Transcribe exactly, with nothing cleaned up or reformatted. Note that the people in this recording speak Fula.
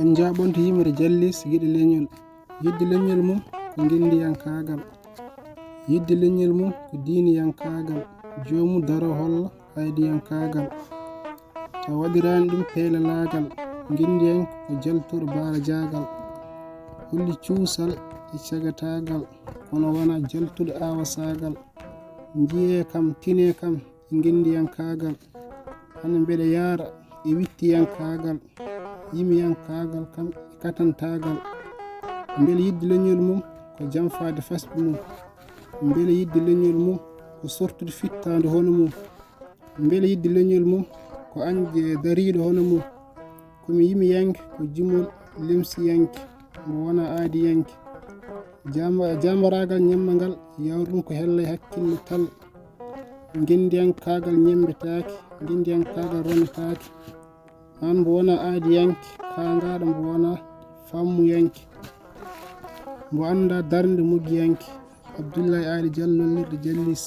En njaaɓonto yimre Jallis giɗo leñol. Yidde leñol mum ko ngenndiyankaagal. Yidde leñol mum ko diiniyankaagal. Joomu daro holla aydiyankaagal. Taw waɗiraani ɗum peelalaagal. Ngenndiyanke ko jaltuɗo baarajaagal. Holli cuusal e cagataagal. Kono wonaa jaltuɗo aawasaagal. Njiyee kam, tinee kam e ngenndiyankaagal. Hannde mbeɗa yaara e wiɗtiyankaagal, yimiyankaagal kam e katantaagal. Mbele yidde leñol mum ko jamfaade fasɓe mum. Mbele yidde leñol mum ko sortude fittaandu hono mum. Mbele yidde leñol mum ko añde dariiɗo hono mum. Ko mi yimiyanke, ko jimol limsiyanke, mbo wonaa aadiyanke. Jam- jambaraagal ñemma ngal, yawri ɗum ko hella e hakkille tal. Ngenndiyankaagal ñemmbetaake, ngenndiyankaagal ronetaake. Aan mbo wonaa aadiyanke, kaangaaɗo mbo wonaa fammuyanke. Mbo anndaa darnde mogiyanke. Abdullahi Aali Jallo, lollirɗo Jallis.